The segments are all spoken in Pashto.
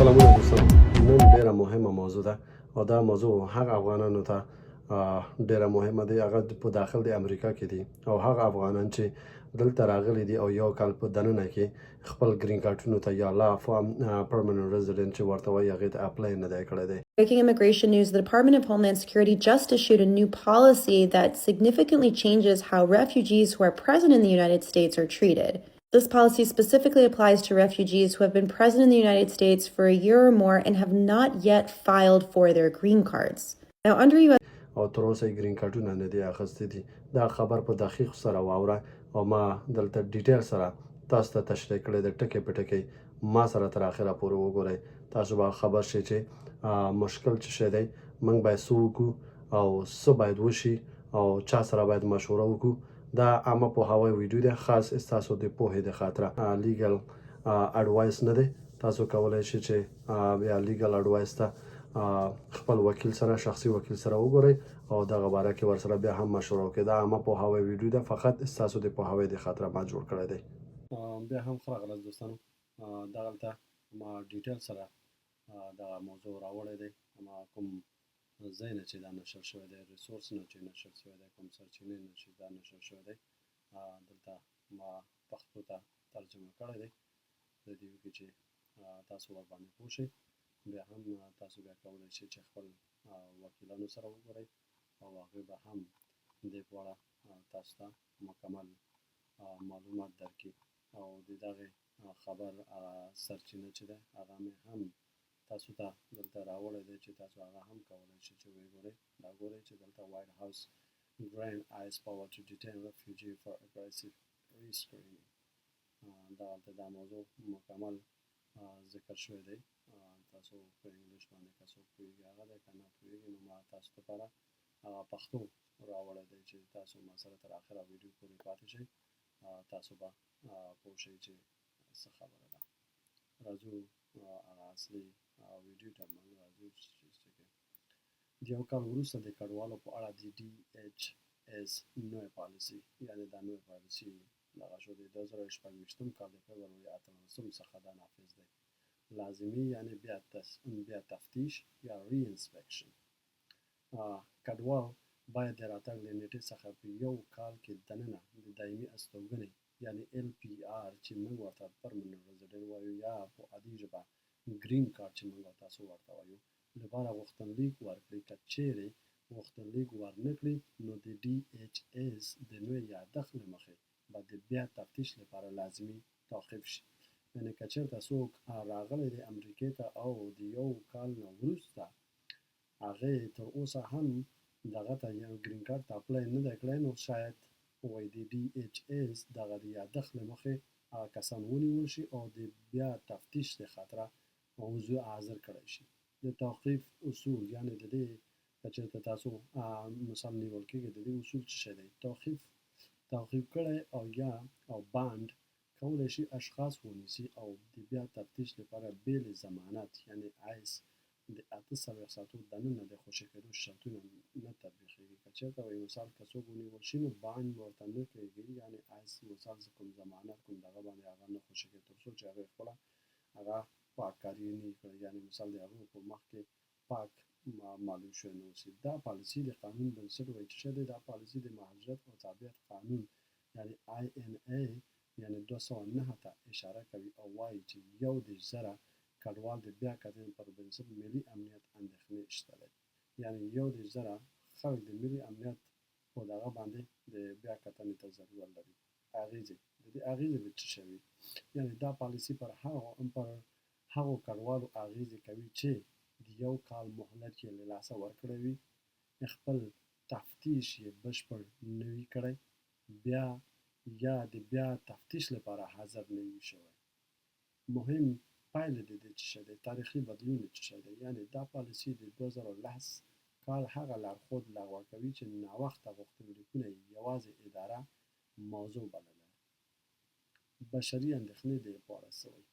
سلامونه دوستانو، نن ډیره مهمه موضوع ده او دا موضوع هغه افغانانو ته ډیره مهمه دی، هغه په داخل د امریکا کې دي او هغه افغانان چې دلته راغلي دي او یو کال په دننه کې خپل green کارتونو ته یا lawful permanent resident چې ورته وایي، هغې ته apply نه دی کړی دی. Breaking immigration news: the Department of Homeland Security just issued a new policy that significantly changes how refugees who are present in the United States are treated. This policy specifically applies to refugees who have been present in the United States for a year or more and have not yet filed for their green cards. Now, under U.S. او تر اوسه یې green کارتونه نه دي اخیستي دي. دا خبر په دقیق سره واوره او ما دلته detail سره تاسو ته تشریح کړی د، ټکی په ټکی ما سره تر اخره پورې وګورئ، تاسو به خبر شئ چې مشکل څه شی دی، موږ باید څه وکړو او څه باید وشي او چا سره باید مشوره وکړو. دا عامه پوهاوی ویډیو ده، خاص ستاسو د پوهې د خاطره، legal advice نه دی. تاسو کولی شئ چې بیا legal advice ته خپل وکیل سره، شخصي وکیل سره وګورئ او دغه باره کې ورسره بیا هم مشوره وکړئ. دا عامه پوهاوی ویډیو ده، فقط ستاسو د پوهاوی د خاطره ما جوړ کړی دی. بیا هم ښه راغلاست دوستانو. دغلته ما detail سره دغه موضوع راوړی دی. ما کوم ځای نه چې دا نشر شوی دی، resource نه چې نشر شوی دی، کوم سرچینې نه چې دا نشر شوی دی، دلته ما پښتو ته ترجمه کړی دی، د دې وکړي چې تاسو ور باندې پوه شئ. بیا هم تاسو بیا کولی شئ چې خپل وکیلانو سره وګورئ او هغوی به هم دې په اړه تاسو ته مکمل معلومات درکړي. او د دغې خبر سرچینه چې ده، هغه مې هم تاسو ته دلته راوړی دی چې تاسو هغه هم کولی شئ چې وګورئ. دا ګورئ چې دلته "White House grant ICE power to detain refugee for aggressive rescreening". دغلته دا موضوع مکمل ذکر شوی دی. تاسو په انګلیش باندې که څوک پوهېږي هغه دی، که نه پوهېږي نو ما تاسو لپاره هغه پښتو راوړی دی چې تاسو ما سره تر اخره ویډیو پورې پاتې شئ، تاسو به پوه شئ چې څه خبره ده. راځو هغه اصلي ویډیو ته موږ راځو چې د یو کال وروسته د کډوالو په اړه د DHS نوې پالیسي، یعنې دا نوې پالیسي دغه شو، د 2026 کال د فبروري 18 څخه دا نافذ دی. لازمي یعنی بیا تفتیش یا re-inspection. کډوال باید د راتګ له نیټې څخه په یو کال کې دننه د دایمي استوګنې یعنی LPR چې موږ ورته permanent resident وایو یا په عادي ژبه green card چې موږ تاسو ورته وایو لپاره غوښتنلیک ورکړي. که چیرې غوښتنلیک ورنکړي نو د DHS د نوې یادښت له مخې به د بیا تفتیش لپاره لازمي توقیف شي. یعنی که چېرته څوک راغلی دی امریکې ته او د یو کال نه وروسته هغې تر اوسه هم دغه ته یو green card ته apply نه دی کړی، نو شاید وایي د DHS دغه د یادښت له مخې هغه کسان ونیول شي او د بیا تفتیش د خاطره حضور حاضر کړی شي. د توقیف اصول، یعنی د دې که چېرته تاسو مثال نیول کېږي، د دې اصول څه شی دی؟ توقیف کړی او یا او bond کولی شي اشخاص ونیسي او د بیا تفتیش لپاره بې له ضمانت، یعنی ICE د 48 ساعتو دننه د خوشې کېدو شرطونه نه تطبیقېږي. که چېرته وایي مثال که څوک ونیول شي نو bond ورته نه کېږي، یعنی ICE مثال کوم ضمانت کوم دغه باندې هغه نه خوشې کوي تر څو چې هغې خپله هغه پاک کاري نه کړي، یعنی مثال د هغو په مخ کې پاک معلوم شوی نه اوسي. دا پالیسي د قانون بنسټ وایي چې دی. دا پالیسي د مهاجرت او تابعیت قانون یعنی INA یعنی 209 ته اشاره کوي او وایي چې 31,000 کډوال د بیا کتنې پر بنسټ ملي امنیت اندېښنې شته دی، یعنی 31,000 خلک د ملي امنیت په دغه باندې د بیا کتنې ته ضرورت لري. اغیزې، د دې اغیزې به څه شي وي؟ یعنی دا پالیسي پر هغو کډوالو اغیزې کوي چې د یو کال مهلت یې له لاسه ورکړی وي، خپل تفتیش یې بشپړ نه وي کړی بیا یا د بیا تفتیش لپاره حاضر نه وي شوی. مهم پایلې د دې څه شی دی؟ تاریخي بدلون څه شی دی؟ یعنی دا پالیسي د 2010 کال هغه لارښود لغوه کوي چې ناوخته غوښتنلیکونه یې یوازې اداره موضوع بلله. بشري اندېښنې دې په اړه څه وایي؟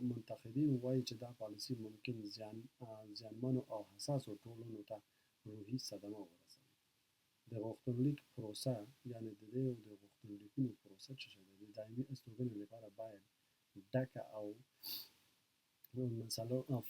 منتقدین وایي چې دا پالیسي ممکن زیانمنو او حساسو ټولنو ته روحي صدمه ورسوي. د غوښتنلیک پروسه، یعنی د دې د غوښتنلیکونو پروسه چې ده، د دایمي استوګنې لپاره باید ډکه او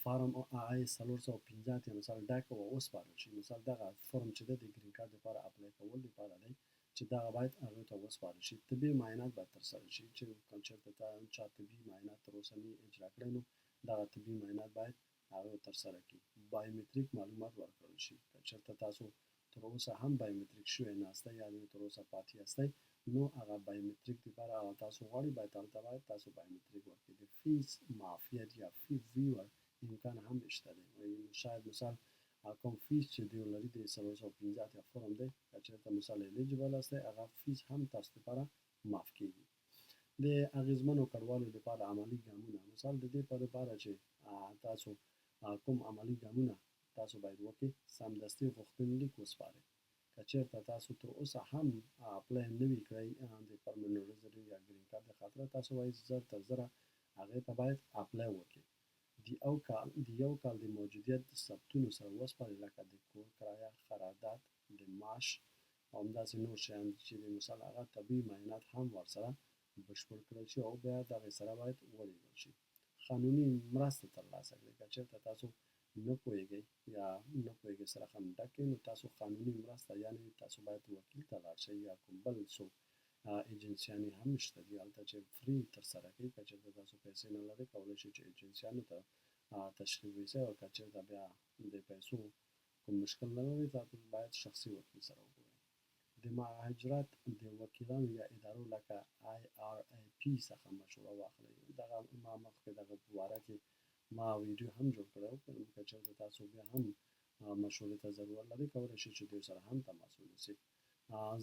فارم I 485 مثال ډک او وسپارل شي. مثال دغه فارم چې ده د green card لپاره apply کول لپاره دی چې دغه باید هغه ته وسپارل شي. طبي معاینات باید ترسره شي چې که چېرته چا طبي معاینات تر اوسه نه اجرا کړی، نو دغه طبي معاینات باید هغه ترسره کړي. biometric معلومات ورکړل شي. که چېرته تاسو تر اوسه هم biometric شوی نه یاستئ یا تر اوسه پاتې یاستئ، نو هغه biometric لپاره هغه تاسو غواړي باید هلته باید تاسو biometric ورکړئ. د فیس معافیت یا fee waiver امکان هم شته دی. شاید مثال کوم فیس چې دوی لري د 485 فورم دی، که چېرته مثال eligible یاستئ، هغه فیس هم تاسو لپاره معاف کیږي. د اغیزمنو کډوالو لپاره عملي ګامونه. مثال د دې لپاره چې تاسو کوم عملي ګامونه تاسو باید وکړئ، سمدستي غوښتنلیک وسپارئ. که چېرته تاسو تر اوسه هم apply نه وي کړی د permanent resident یا green card د خاطره، تاسو باید زر تر زره هغې ته باید apply وکړئ. د یو کال د موجودیت د ثبتونو سره وسپارئ، لکه د کور کرایه، قرارداد، د معاش او همداسې نور شیان چې د مثال هغه طبي معاینات هم ورسره بشپړ کړل شي او بیا دغې سره باید ولیږل شي. قانوني مرسته ترلاسه کړئ. که چېرته تاسو نه پوهیږئ یا نه پوهیږئ سره رقم ډک کړئ، نو تاسو قانوني مرسته، یعنی تاسو باید وکیل ته لاړ شئ یا کوم بل څوک ایجنسیانې هم شته دي هلته چې free ترسره کوي. که چېرته تاسو پیسې نه لرئ، کولی شئ چې ایجنسیانو ته تشریف ویسئ، او که چېرته بیا د پیسو کوم مشکل نه لرئ، تاسو باید شخصي وکیل سره وګورئ. د مهاجرت د وکیلانو یا ادارو لکه IRAP څخه مشوره واخلئ. دغه ما مخکې دغه په باره کې ما ویډیو هم جوړ کړی و. که چېرته تاسو بیا هم مشورې ته ضرورت لرئ، کولی شئ چې دوی سره هم تماس ونیسئ.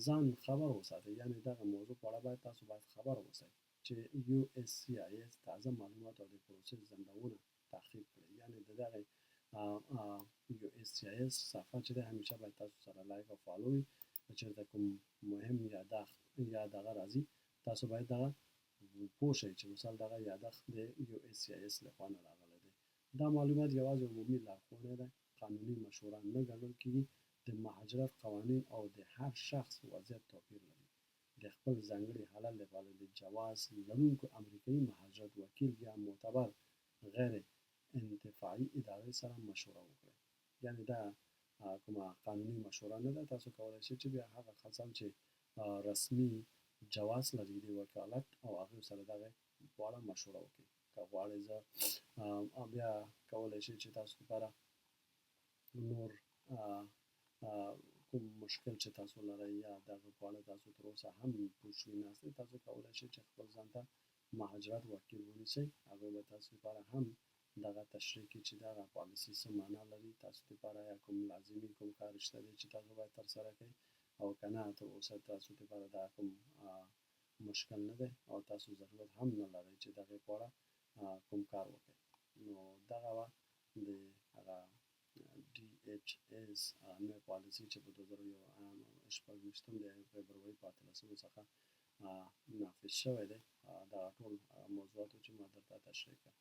ځان خبر وساتئ، یعنی دغه موضوع په اړه باید تاسو باید خبر اوسئ چې USCIS تازه معلومات او د پروسې ځنډونه تعقیب کړئ. یعنی د دغه USCIS صفحه چې ده، همیشه باید تاسو سره like او follow وي. که چېرته کوم مهم یادښت یا دغه راځي، تاسو باید دغه پوه شئ چې مثال دغه یادښت د USCIS له خوا نه راغلی دی. دا معلومات یوازې عمومي لارښوونه ده، قانوني مشوره نه ګڼل کیږي. د مهاجرت قوانین او د هر شخص وضعیت توپیر لري. د خپل ځانګړي حالت لپاره د جواز لرونکو امریکایي مهاجرت وکیل یا معتبر غیر انتفاعي ادارې سره مشوره وکړئ. یعنی دا کومه قانوني مشوره نه ده. تاسو کولی شئ چې بیا هغه کسان چې رسمي جواز لري د وکالت او هغوی سره دغه په اړه مشوره وکړئ. که غواړئ زه بیا کولی شئ چې تاسو لپاره نور کوم مشکل چې تاسو لرئ یا دغه په اړه تاسو تر اوسه هم پوه شوي نه یاستئ، تاسو کولی شئ چې خپل ځان ته مهاجرت وکیل ونیسئ. هغوی به تاسو لپاره هم دغه تشریح کړي چې دغه پالیسي څه معنا لري تاسو لپاره، یا کوم لازمي کوم کار شته دی چې تاسو باید ترسره کړئ، او که نه تر اوسه تاسو لپاره دا کوم مشکل نه دی او تاسو ضرورت هم نه لرئ چې دغې په اړه کوم کار وکړئ. نو دغه وه د هغه DHS نوې پالیسي چې په 2026 د فبرورۍ په 18 څخه نافذ شوی دی. دغه ټول موضوعاتو چې ما درته تشریح کړه.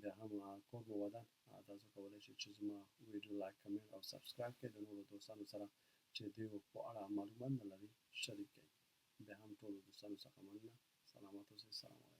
بیا هم کور مو ودان. تاسو کولی شئ چې زما ویډیو like، comment او subscribe کړئ، د نورو دوستانو سره چې دوی په اړه معلومات نه لري شریک کړئ. بیا هم ټولو دوستانو څخه مننه. سلامت اوسئ. سلام علیکم.